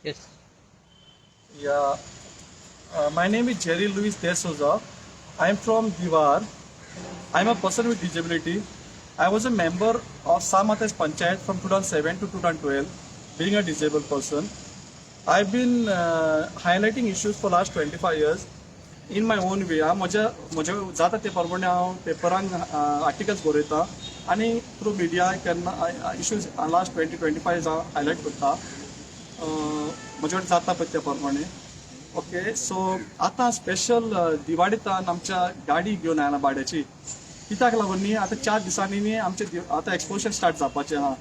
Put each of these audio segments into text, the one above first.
Yes. Yeah, my name is Jerry Luis De Souza. I am from Diwar. I am a person with disability. I was a member of São Mateus Panchayat from 2007 to 2012, being a disabled person. I've been highlighting issues for last 25 years in my own way. हांव म्हज्या जाता ते प्रमाणे हांव पेपरान articles बरयता आनी through media केन्ना issues last 20-25 years हांव हायलायट करता, म्हजे कडेन जाता पळय त्या प्रमाणे. ओके, सो आतां स्पेशल दिवाडीतान आमच्या गाडी घेवन आयला भाड्याची. कित्याक लागून न्ही, आतां 4 दिसांनी न्ही आमचे आतां एक्सपोजर स्टार्ट जावपाचें आहा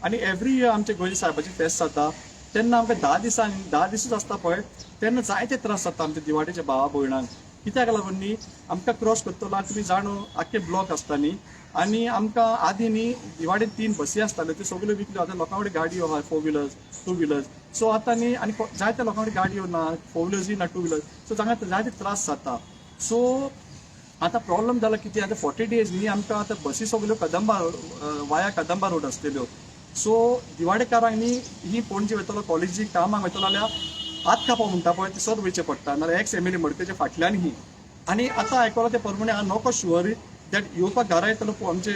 आनी एवरी इयर आमचे गोंयच्या सायबाचें फेस्त जाता तेन्ना आमकां 10 दिसांनी, 10 दिसूच आसता पळय, तेन्ना जायते त्रास जाता आमच्या दिवाडीच्या भावा भयणांक. कित्याक लागून न्ही, आमकां क्रॉस करतलो आनी तुमी जाणू आख्खे ब्लॉक आसता न्ही. आनी आमकां आदीं न्ही दिवाडीन तीन बसी आसताल्यो, त्यो सगल्यो विकल्यो. आतां लोकां कडेन गाडयो आहा, four wheelers, two wheelers. So आतां न्ही आनी जायत्या लोकां कडेन गाडयो ना, फोर व्हिलर्सूय ना, टू व्हिलर्स. सो तांकां जायते त्रास जाता. सो आतां प्रॉब्लम जाला कितें, आतां 40 डेज न्ही आमकां आतां बसी सगल्यो कदंबा, वाया कदंबा रोड आसतल्यो. सो दिवाडेकारांक न्ही ही पणजे वयतलो, कॉलेजीक कामाक वयतलो जाल्यार हात कापप म्हणटा पळय, तसोच वयचें पडटा. नाल्यार एक्स एमएलए मडकयच्या फाटल्यान ही. आनी आतां आयकलां ते प्रमाणे हांव नको शुअर that येवपाक घरा येतलो आमचे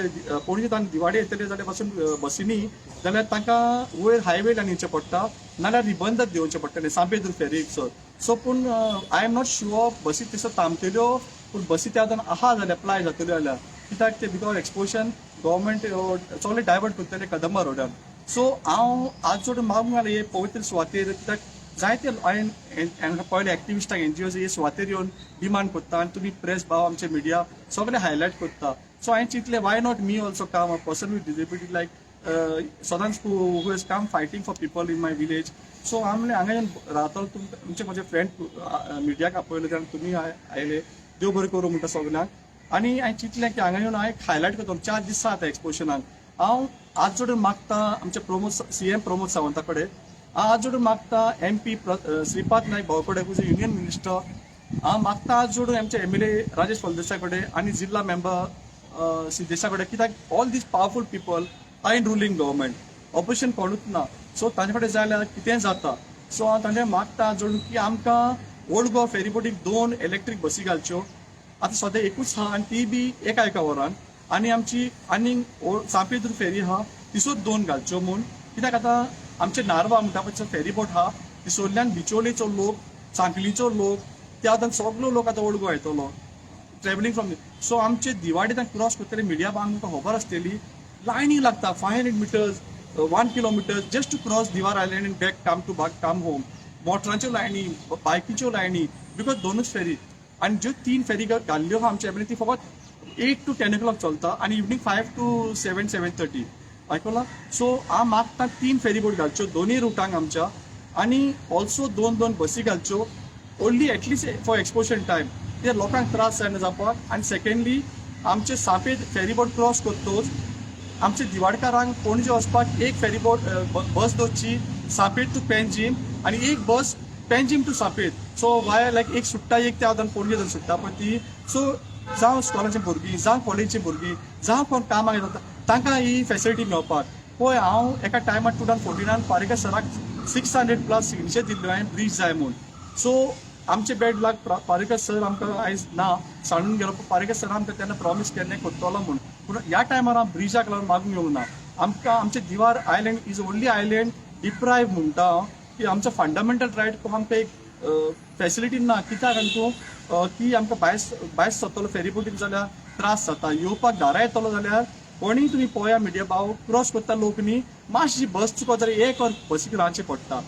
पणजे तांकां दिवाडे येतले जाल्यार पासून बसींनी जाल्यार तांकां वयर हायवेल्यान येवचें पडटा, नाल्यार रिबंदर देंवचें पडटलें सांपेद्रू फेरीक सर. सो पूण I am not sure बसी थंयसर थांबतल्यो, पूण बसी त्या आतां आहा जाल्यार प्लाय जातल्यो जाल्यार, कित्याक ते because exposition government सगळे डायवर्ट करतले कदंबा रोडान. सो हांव आज जोडून मागूंक आयलें हे पवित्र सुवातेर, कित्याक जायते हांवें पळयले एक्टिविस्टांक, एनजीओ हे सुवातेर येवन डिमांड करता आनी तुमी प्रेस भाव, आमचे मिडिया सगळे हायलायट करता. सो हांवें चिंतलें, why not me also come, a person with disability like सदांच who has come fighting for people in my village. So हांव म्हणलें हांगा येवन रावतलो. तुमचे म्हजे फ्रेंड मिडियाक आपयले तेन्ना तुमी आयले, देव बरें करूं म्हणटा सगल्यांक. आनी हांवें चिंतलें की हांगा येवन हांवें हायलायट करतलो. 4 दीस आतां एक्सपोशनाक. हांव हात जोडून मागता आमचे प्रमोद, सीएम प्रमोद सावंता कडेन, हांव हात जोडून मागता एमपी श्रीपाद नायक भाव कडेन, हुज युनियन मिनिस्टर. हांव मागता हात जोडून आमचे एमएलए राजेश फळदेसाय कडेन आनी जिल्हा मेंबर सिद्धेशा कडेन, कित्याक all these powerful people are in ruling government, opposition कोणूच ना. सो तांचे कडेन जाल्यार कितेंय जाता. सो हांव तांचे मागता हात जोडून की आमकां ओल्ड गोवा फेरीबोटीक दोन इलेक्ट्रीक बसी घालच्यो. आतां सद्या एकूच आहा आनी ती बी एका एका वरान. आनी आमची आनीक सांपेद्रू फेरी आहा, तिसोच दोन घालच्यो म्हूण. कित्याक आतां आमचे नारवा म्हणटा पळय फेरीबोट आहा, तिसोल्यान बिचोलेचो लोक, सांखलीचो लोक, त्या आतां सगलो लोक आतां ओल्ड गोवा येतलो ट्रॅव्हलिंग फ्रॉम. सो आमचे दिवाडी तांकां क्रॉस करतले, मिडिया आमकां खबर आसतली, लायनी लागता 500 meters, 1 kilometer just to cross Divar Island and back come to back come home. मोटरांच्यो लायनी, बायकीच्यो लायनी, because दोनूच फेरी. आनी ज्यो तीन फेरी घाल्ल्यो आहा आमच्या ती फकत 8 to 10 o'clock चलता आनी evening 5 to 7, 7:30. आयकलां? सो हांव मागता तीन फेरी बोट घालच्यो दोनूय रुटांक आमच्या आनी ऑल्सो दोन दोन बसी घालच्यो only at least for exposition time, कित्याक लोकांक त्रास जायना जावपाक. आनी सेकंडली, आमचे सांपेद फेरीबोट क्रॉस करतोच आमचे दिवाडकारांक पणजे वचपाक एक फेरीबोट बस दवरची सांपेद टू पेंजीम आनी एक बस पेंजीम टू सांपेद. सो वाय लायक एक सुट्टा, एक त्या वतान पणजे थंय सुट्टा पळय ती. सो जावं स्कॉलाची भुरगीं, जावं कॉलेजीची भुरगीं, जावं कोण कामाक येता, तांकां ही फेसिलिटी मेळपाक. पळय, हांव एका टायमार 2014नान पारेकर सराक 600+ सिग्नेचर दिल्ल्यो हांवें ब्रीज जाय म्हूण. सो आमचे बॅड लक, पारेकर सर आमकां आयज ना, सांडून गेलो. पूण पारेकर सर आमकां तेन्ना प्रॉमीस केल्लें करतलो म्हूण. पूण ह्या टायमार हांव ब्रिजाक लागून मागूंक येवंक ना. आमकां आमचे Divar Island is only island deprive म्हणटा हांव की आमचो फंडामेंटल रायट आमकां एक फेसिलिटी ना. कित्याक आनी तूं की आमकां भायर सरतलो फेरी बोटीन जाल्यार त्रास जाता येवपाक. घरा येतलो जाल्यार कोणीय तुमी पळया, मिडिया भाव, क्रॉस करता लोक न्ही, मातशी बस चुकत जाल्यार एक वर बसीक रावचें पडटा.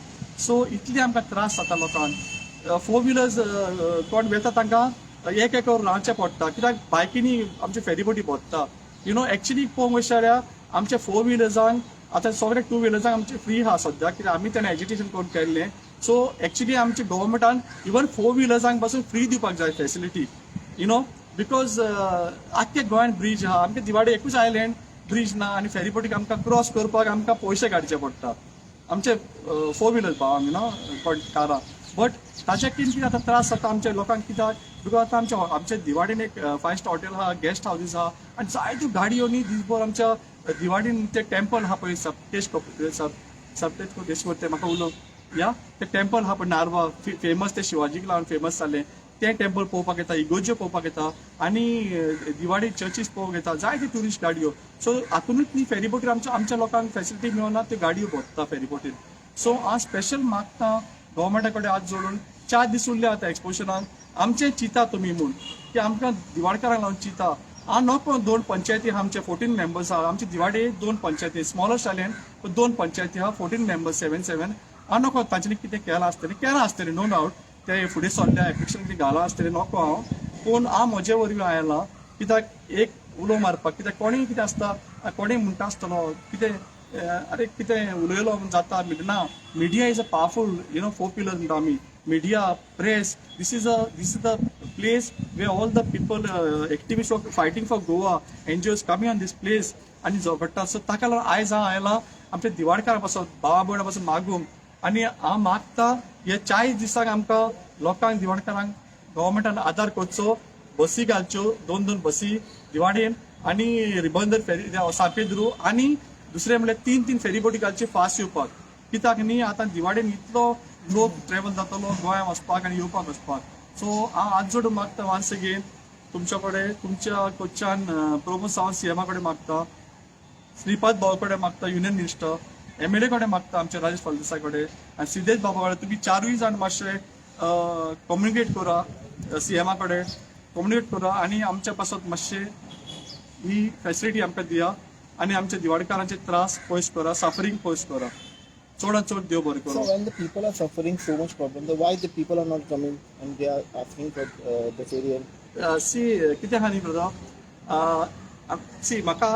सो इतले आमकां त्रास जाता लोकांक. फोर व्हिलर्स कोण वेता तांकां एक एक वर रावचें पडटा, कित्याक बायकींनी आमचे फेरी बोटी भरता. You know actually पळोवंक वचत जाल्यार आमच्या फोर व्हिलर्सांक, आतां सगळे टू व्हिलर्सांक आमचे फ्री आहा सद्याक, कित्याक आमी तेन्ना एजिटेशन करून केल्लें. सो एक्चुली आमचे गव्हर्मेंटान इवन फोर व्हिलर्सांक पासून फ्री दिवपाक जाय फेसिलिटी, you know because आख्खे गोंयान ब्रीज आहा, आमच्या दिवाडे एकूच आयलँड ब्रीज ना आनी फेरी बोटीक आमकां क्रॉस करपाक आमकां पयशे काडचे पडटा आमचे फोर व्हिलर्स भावांक, you know कोण कारां. बट ताचे कितें आतां त्रास जाता आमच्या लोकांक. कित्याक because आतां आमच्या दिवाडीन एक फायव स्टार हॉटेल आहा, गेस्ट हावजीस आहा आनी जायत्यो गाडयो न्ही दीसभर. आमच्या दिवाडीन ते टेम्पल आहा पळय, सप्तेश सप्तेश कोटेश्वर, ते म्हाका उलोवंक या ते टेम्पल आहा पळय नार्वा फेमस, ते शिवाजीक लागून फेमस जालें तें टेम्पल पळोवपाक येता, इगोर्ज्यो पळोवपाक येता आनी दिवाडी चर्चीस पळोवंक येता, जायते ट्युरिस्ट गाडयो. सो हातूनच न्ही फेरी बोटीर आमच्या लोकांक फेसिलिटी मेळना, त्यो गाडयो भरता फेरी बोटीर. सो हांव स्पेशल मागता गव्हर्मेंटा कडेन हात जोडून, 4 दीस उरले आतां एक्सपोशनाक, आमचें चिंता तुमी म्हूण की आमकां दिवाडकारांक लागून चिंता. हांव नको, दोन पंचायती आहा आमचे, 14 मेंबर्स आहा आमचे दिवाडे. दोन पंचायती, स्मॉलस्ट आयलँड, पण दोन पंचायती आहा, 14 मेंबर्स, सेवन सेवन. हांव नको तांच्यांनी कितें केलां आसतलें, केलां आसतलें, नो डावट. ते फुडें सरल्या, एप्लिकेशन कितें घालां आसतलें, नको हांव. पूण हांव म्हजे वरवीं आयलां कित्याक एक उलो मारपाक, कित्याक कोणीय कितें आसता, कोणीय म्हणटा आसतलो कितें, अरे कितें उलयलो म्हूण जाता ना. Media is a powerful four pillar म्हणटा आमी, media, press. This is the place where all the people, activist fighting for Goa, NGOs coming on this place आनी झगडटा. सो ताका लागून आयज हांव आयलां आमच्या दिवाडकारा पासून, भावा भयणा पासून मागूंक आनी हांव मागता हे 40 दिसांक आमकां लोकांक, दिवाडकारांक गव्हर्मेंटान आदार करचो, बसी घालच्यो, दोन दोन बसी दिवाडेन आनी रिबंदर फेरी सांपेद्रू आनी दुसरें म्हणल्यार तीन तीन फेरी बोटी घालची फास्ट येवपाक. कित्याक न्ही आतां दिवाडेन इतलो लोक ट्रेवल जातलो गोंया वचपाक आनी येवपाक वचपाक. सो हांव हात जोडून मागता वन्स अगेन तुमच्या कडेन, तुमच्या कडच्यान, प्रमोद सावंत सीएमा कडेन मागता, श्रीपाद भाऊ कडेन मागता, युनियन मिनिस्टर, एमएलए कडेन मागता, आमच्या राजेश फळदेसाय कडेन आनी सिद्धेश बाबा कडेन. तुमी चारूय जाण मातशे कम्युनिकेट करा, सीएमा कडेन कम्युनिकेट करा आनी आमच्या पासत मातशे ही फॅसिलिटी आमकां दिया आनी आमच्या दिवाडकारांचे त्रास पयस करा, सफरींग पयस करा. चडात चड देव बरें So करूं. when the people are suffering so much problem, then why the people are not coming and they are asking for the ferry help? See, कितें आहा न्ही ब्रदर, सी, म्हाका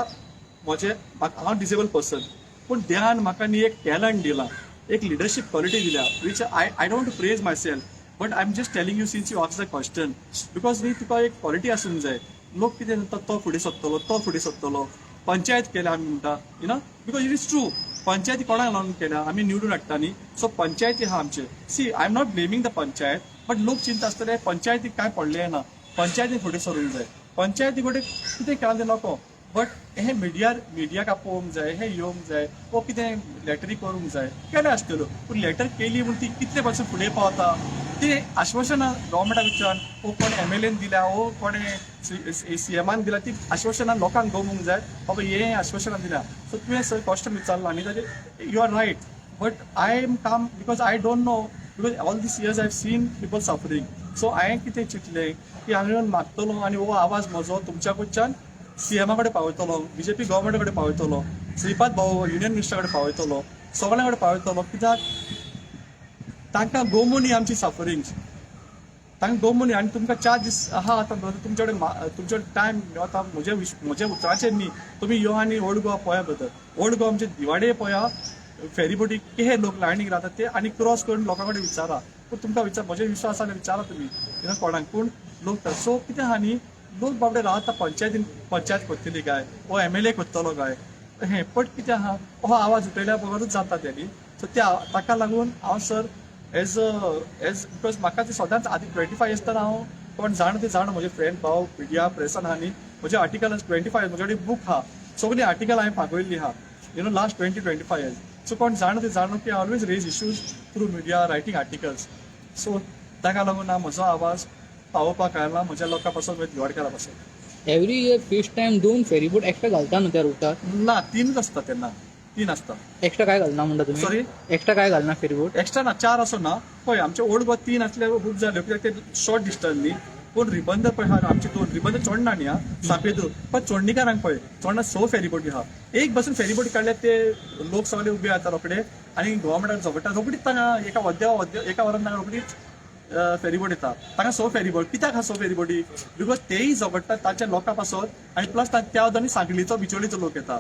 म्हजें हांव डिसेबल पर्सन, पूण देवान म्हाका न्ही एक टॅलंट दिला, एक लिडरशीप क्वॉलिटी दिल्या, which I don't praise myself, but I am just telling you since you ask the question, because न्ही तुका एक क्वॉलिटी आसूंक जाय. लोक कितें म्हणटा, तो फुडें सरतलो, तो फुडें सरतलो, पंचायत केल्या आमी म्हणटा, because it is true. पंचायती कोणाक लागून केल्या? आमी निवडून हाडटा न्ही. सो पंचायती आहा आमचे. See, I am not blaming the panchayat, but लोक चिंता आसतले पंचायतीक कांय पडलें ना, पंचायती फुडें सरूंक जाय, पंचायती कडेन कितें केलां तें नको. बट हे मिडियार, मिडियाक आपोवंक जाय, हे येवंक जाय वो कितें लेटरी करूंक जाय, केलें आसतल्यो. पूण लेटर केली म्हूण ती कितले पासून फुडें पावता ते आश्वासनां गव्हर्मेंटा कडच्यान वो कोण एमएलएन दिल्या वो कोणें सीएमान दिल्या, ती आश्वासनां लोकांक गमूंक जाय, बाबा हे आश्वासनां दिल्या. सो तुवें सर क्वेश्चन विचारला आनी ताजेर you are right, but I am calm because I don't know, because all these years I have seen people suffering. So हांवें कितें चिंतलें की हांव येवन मागतलो आनी हो आवाज म्हजो तुमच्या कडच्यान सीएमा कडेन पावयतलो, बीजेपी गव्हर्मेंटा कडेन पावयतलो, श्रीपाद भाऊ युनियन मिनिस्टरा कडेन पावयतलो, सगळ्यां कडेन पावयतलो. कित्याक तांकां गोमून आमची सफरिंग्स तांकां गोमून. आनी तुमकां 4 दीस आहा आतां ब्रदर तुमचे कडेन, तुमचे कडेन टायम आतां. म्हज्या उतराचेर न्ही, तुमी यो आनी ओल्ड गोवा पळया ब्रदर. ओल्ड गोवा आमचे दिवाडे पळया, फेरी बोटी किहे लोक लायनीक रावतात ते आनी क्रॉस करून लोकां कडेन विचारा. पूण तुमकां विचार, म्हजे विश्वास आसा जाल्यार विचारा तुमी कोणाक. पूण लोक सो कितें आहा न्ही, लोक बाबडे रावता पंचायतीन, पंचायत करतली काय वो एमएलए करतलो काय हें. बट कितें आहा, हो आवाज उठयल्या बगरूच जाता तें न्ही. सो त्या ताका लागून हांव sir as because म्हाका ते सदांच आदी 25 इयर्स तर हांव कोण जाण ते जाण, म्हजे फ्रेंड भाव मिडिया प्रेसान आहा न्ही, म्हजे आर्टिकल 25, म्हजे कडेन बूक आहा, सगळीं आर्टिकल हांवें पागयल्ली आहा last 20-25 years. So कोण जाण ते जाण की always raise issues through media, writing articles. So ताका लागून हांव म्हजो आवाज पावोवपाक आयला म्हज्या लोकां पासून, म्हज्या दिवाडकारा पासून. एवरी इयर फेस्ट टायम दोन फेरीबोट एक्स्ट्रा घालता न्हू त्या रुटार? ना, तीनच आसता तेन्ना, तीन आसता. एक्स्ट्रा काय घालना म्हणटा तुम्ही? Sorry? Extra काय घालना फेरीबोट? एक्स्ट्रा ना, चार असो ना. पळय, आमचे ओल्ड गोवा तीन असले खूब जाल्यो, कित्याक ते शॉर्ट डिस्टन्स न्ही. पूण रिबंदर पळय आहा आमचे दोन, रिबंदर चोडणा न्ही हा, सांपेदूर. पण चोडणीकारांक पळय, चोडणा स फेरीबोटी आहा. एक बसून फेरीबोटी काडल्यार ते लोक सगळे उबे जाता रोखडे आनी गव्हर्मेंटाक झगडटा. रोखडीच तांगा एका वद्या वद्या एका वरान तांगा रोखडीच फेरीबोट येता. तांगा स फेरीबोट कित्याक आहा? स फेरीबोटी because तेय झगडटात तांच्या लोकां पासत आनी प्लस त्या वदांनी सांखळीचो, बिचोलीचो लोक येता.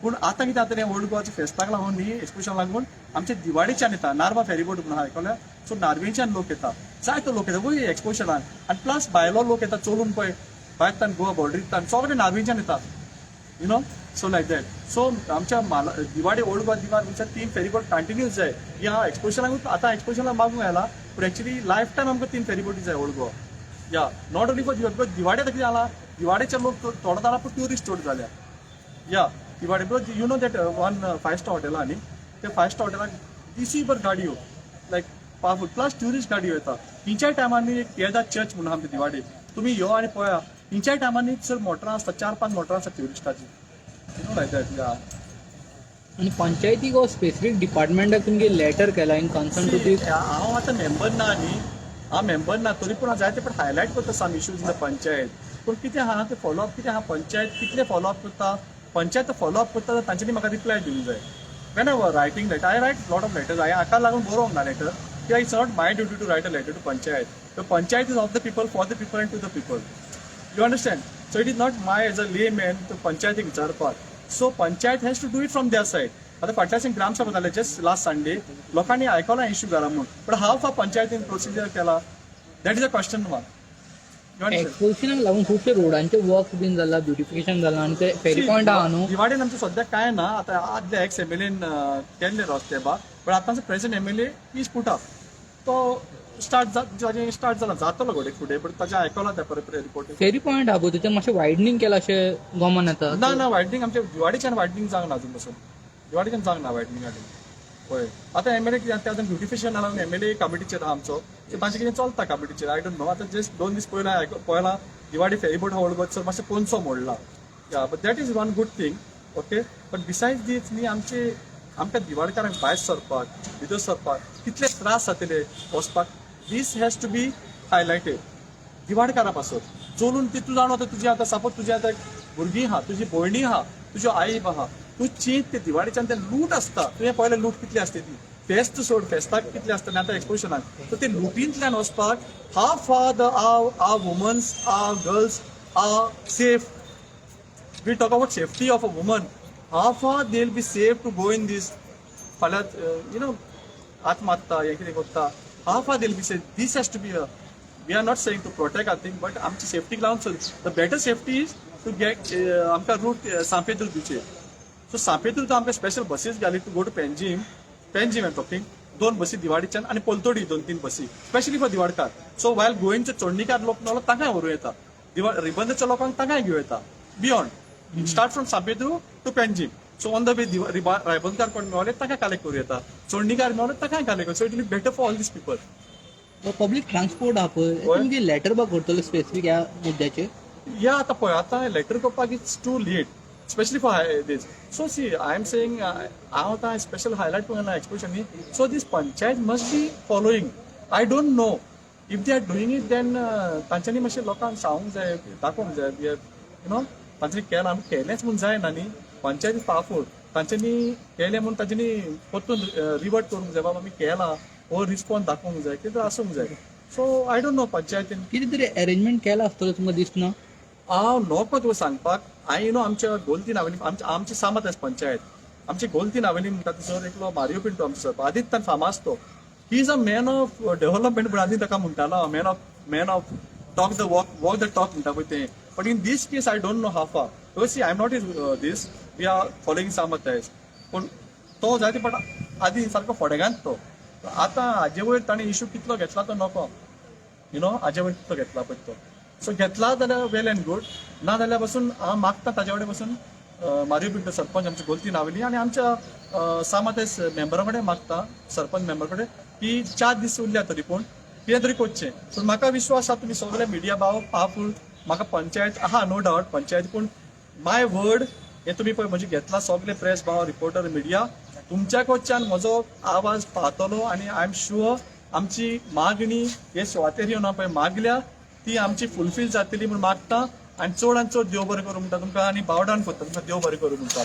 पूण आतां कितें जाता, ओल्ड गोवाच्या फेस्ताक लागून न्ही, एक्सपोजर लागून आमच्या दिवाडीच्यान येता. नार्वा फेरीबोट म्हणून आयकल्या? सो नार्वेच्यान लोक येता, जायतो लोक येता वय एक्सपोजरान आनी प्लस भायलो लोक येता चलून पळय, भायल्यान गोवा बॉर्डरींतल्यान सगळे नार्वेच्यान येता, so like that. So आमच्या माला दिवाडे, ओल्ड गोवा दिवार आमच्या तीन फेरीबोट कंटिन्यूज जाय. ह्या एक्सपोजराक आतां एक्सपोजराक मागूंक आयला, पूण एक्चुली लायफ टायम आमकां तीन फेरीबोटी जाय ओल्ड गोवा. या, not only for Divar, because दिवाडे आतां कितें जाला, दिवाडेचे लोक थोडो जाला, पूण ट्युरिस्ट चड जाल्या. या, दिवाडे because you know that one five star hotel आहा न्ही, त्या फायव स्टार हॉटेलाक दिसूयभर गाडयो. like powerful. Plus tourist गाडयो येता खंयच्याय टायमांनी. एक पियेदाद चर्च म्हणून आमच्या दिवाडी, तुमी यो आनी पळया, खंयच्याय टायमांनी चड मोटरां आसता, चार पांच मोटरां आसता ट्युरिस्टाची, you know, like that, yeah. आनी पंचायतीक हो स्पेसिफीक डिपार्टमेंटाक तुमगे लेटर केला इन कन्सर्न टू दीस? हांव आतां मेंबर ना न्ही, हांव मेंबर ना, तरी पूण हांव जायते पण हायलायट करता some issues in the panchayat. पूण कितें आहा तें फॉलोअप कितें आहा, पंचायत कितलें फॉलोअप करता? पंचायत फॉलोअप करता जाल्यार तांच्यांनी म्हाका रिप्लाय दिवंक जाय. When I writing letter, I write lot of letters. हांवें हाका लागून बरोवंक ना लेटर कित्याक it's not my duty to write a letter to panchayat. The panchayat is of the people, for the people and to the people, you understand? So it is not my, as a layman, to पंचायतीक विचारपाक. So panchayat has to do it from their side. आता फाटल्या दिसांनी ग्रामसभा जाले, just last Sunday, लोकांनी आयकलां issue घरा म्हूण, बट हाव फार पंचायतीन प्रोसिजर केला, that is a question mark, you understand? एक्सपोजनाक लागून खुबशे रोडांचे वर्क बीन जाला, ब्युटिफिकेशन जाला आनी ते फेरी पॉयंट आहा न्हू. दिवाडीन आमचे सद्याक काय ना. आतां आदले एक्स एम एल एन केल्ले रस्ते बा, बट आतांचो present MLA is put up, तो स्टार्ट ताजें स्टार्ट जाला, जातलो घडये फुडें, बट ताजें आयकलां त्या परत रिपोर्ट. फेरी पॉयंट आहा पळय, तेचें मातशें वायडनींग केलां अशें गोमान येता. ना ना, वायडनींग आमच्या दिवाडीच्यान वायडनींग जावंक ना अजून पसून. दिवाडीच्यान जावंक ना वायडनींग अजून. पळय, आतां एम एल ए कितें, आतां ब्युटिफिकेशन लागून एम एल ए कमिटीचेर आहा आमचो, सो तांचें कितें चलता कमिटीचेर, I don't know. आतां जस्ट 2 दीस पयला पळयला, दिवाडी फेरीबोट व्हड सर मातशें कोनसो मोडला, yeah, but that is one good thing, okay. But besides these न्ही, आमचे आमकां दिवाडकारांक भायर सरपाक, भितर सरपाक कितले त्रास जातले वचपाक, this has to be highlighted. दिवाडकारा पासत चलून ती तूं जाणो, आतां तुजी आतां सपोज तुजी आतां भुरगीं आहा, तुजी भयणी आहा, तुज्यो आई आहा, तूं चीत ते दिवाडीच्यान ते लूट आसता. तुवें पळयलें लूट कितली आसता ती? फेस्त सोड, फेस्ताक कितले आसता आनी आतां एक्सपोजिशनाक, सो ते लुटींतल्यान वचपाक how far the our womens, our girls are safe? We talk about safety of a woman. How far they'll be safe to go in this? फाल्यां you know हात मारता, हें कितें करता, how far they'll be safe? This has to be a, we are not saying to protect our thing, but आमची septic लागून the better safety is to get आमकां route सांपेदूर दिवचे. सो सांपेदूर तो आमकां स्पेशल बसीस घाली to go to Panjim. Panjim am talking, दोन बसी दिवाडीच्यान आनी पलतोडी दोन तीन बसी, स्पेशली फॉर दिवाडकार. सो वायल गोईंगचे चोडणीकार लोक नालो तांकांय व्हरूं येता, दिवा रिबंदच्या लोकांक तांकांय घेवं येता. Beyond start from San Pedro to Panjim, so on the way रायबंदकार कोण मेवले तांकां कलेक्ट करूं येता, चोडणीकार मेवले तांकांय collect. So it will be better for all these people. Public transport आहा पळय, तुमगे लेटर बा करतलो स्पेसिफीक ह्या मुद्द्याचेर? या, आतां पळय, आतां लेटर करपाक it's too late, specially for this. So see, I am saying, हांव आतां स्पेशल हायलायट करूंक ना एक्सपोजन न्ही. So this panchayat must be following. I don't know if they are doing it, then तांच्यांनी मातशें लोकांक सांगूंक जाय, दाखोवंक जाय, you know, तांच्यांनी केलां, आमी केलेंच म्हूण जायना न्ही. Panchayat is powerful. तांच्यांनी केलें म्हूण तांच्यांनी परतून रिवर्ट करूंक जाय, बाबा आमी केलां, हो रिस्पॉन्स दाखोवंक जाय, कितें आसूंक जाय. सो I don't know पंचायतीन कितें तरी अरेंजमेंट केलां आसतलें तुमकां दिसना? हांव नको तुका सांगपाक. हांवें न्हू आमच्या गोलतीन हावेली, आमच्या आमची सामत आसा पंचायत, आमची गोलतीन हावेली म्हणटा थंयसर एकलो मारियो पिंटो आमचो सरपंच, आदींच फामाद तो. He is a man of development म्हण आदी ताका म्हणटालो, man of talk the walk, walk the talk म्हणटा पळय तें. But in this case I don't know how far, because see, I am not is this, we are following सामत आयज. पूण तो जायते पण आदी सारको फडेगांत तो. आतां हाजे वयर ताणें इशू कितलो घेतला तो नको, you know, हाजे वयर कितलो घेतला पळय तो. सो घेतला जाल्यार वेल एंड गूड, ना जाल्यार पसून हांव मागता ताजे कडेन पसून, मारियो पिंटो सरपंच आमची गोलती नावली आनी आमच्या सामातेस मेंबरा कडेन मागता, सरपंच मेंबर कडेन, की 4 दीस उरल्या तरी पूण कितें तरी करचें. पूण म्हाका विश्वास आसा, तुमी सगळे मिडिया भाव पावरफूल. म्हाका पंचायत आहा, नो डावट पंचायत, पूण माय वर्ड हे तुमी पळय म्हजे घेतला सगळे प्रेस भाव, रिपोर्टर, मिडिया, तुमच्या कडच्यान म्हजो आवाज पावतलो आनी I am sure आमची मागणी हे सुवातेर येवन पळय मागल्या ती आमची फुलफील जातली म्हूण मागता. आनी चड आनी चड देव बरें करूं म्हणटा तुमकां आनी बावडान करता तुमकां, देव बरें करूं म्हणटा.